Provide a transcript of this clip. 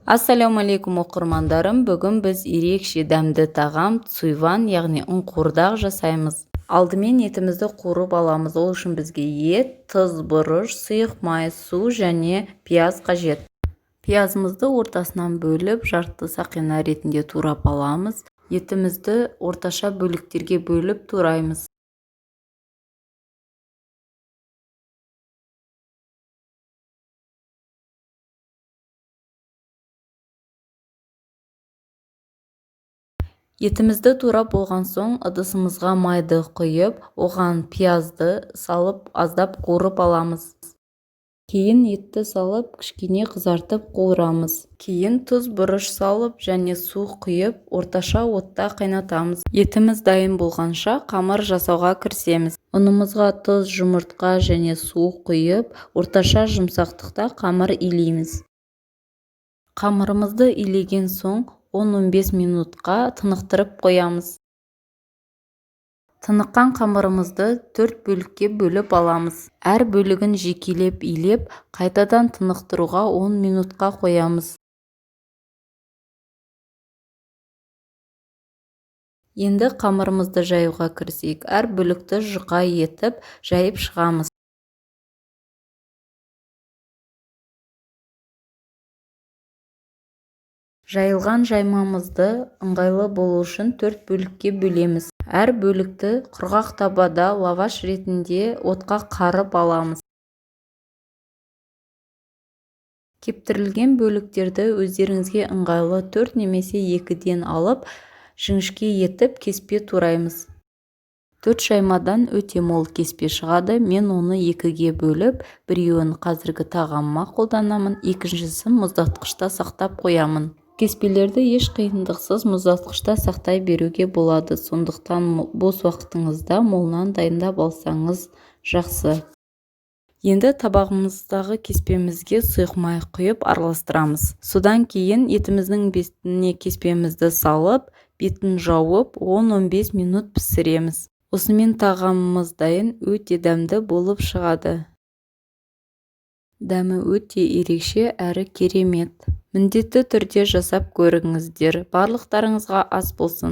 Ассалаумағалейкум, оқырмандарым! Бүгін біз ерекше дәмді тағам цуйван, яғни ұн қуырдақ жасаймыз. Алдымен етімізді қуырып аламыз. Ол үшін бізге ет, тұз, бұрыш, сұйық май, су және пияз қажет. Пиязымызды ортасынан бөліп, жарты сақина ретінде турап аламыз. Етімізді орташа бөліктерге бөліп тураймыз. Етімізді турап болған соң, ыдысымызға майды құйып, оған пиязды салып, аздап қуырып аламыз. Кейін етті салып, кішкене қызартып қуырамыз. Кейін тұз, бұрыш салып және су құйып, орташа отта қайнатамыз. Етіміз дайын болғанша, қамыр жасауға кірісеміз. Ұнымызға тұз, жұмыртқа және су құйып, орташа жұмсақтықта қамыр илейміз. Қамырымызды илеген соң 10-15 минутқа тынықтырып қоямыз. Тыныққан қамырымызды төрт бөлікке бөліп аламыз. Әр бөлігін жекелеп илеп, қайтадан тынықтыруға 10 минутқа қоямыз. Енді қамырымызды жаюға кірісейік. Әр бөлікті жұқа етіп жайып шығамыз. Жайылған жаймамызды ыңғайлы болу үшін төрт бөлікке бөлеміз. Әр бөлікті құрғақ табада лаваш ретінде отқа қарып аламыз. Кептірілген бөліктерді өздеріңізге ыңғайлы төрт немесе екіден алып, жіңішке етіп кеспе тураймыз. Төрт жаймадан өте мол кеспе шығады. Мен оны екіге бөліп, біреуін қазіргі тағамыма қолданамын, екіншісін мұздатқышта сақтап қоямын. Кеспелерді еш қиындықсыз мұздатқышта сақтай беруге болады, сондықтан бос уақытыңызда молынан дайындап алсаңыз жақсы. Енді табағымыздағы кеспемізге сұйық май құйып, араластырамыз. Содан кейін етіміздің бетіне кеспемізді салып, бетін жауып, 10-15 минут пісіреміз. Осымен тағамымыз дайын, өте дәмді болып шығады. Дәмі өте ерекше әрі керемет. Міндетті түрде жасап көріңіздер. Барлықтарыңызға ас болсын!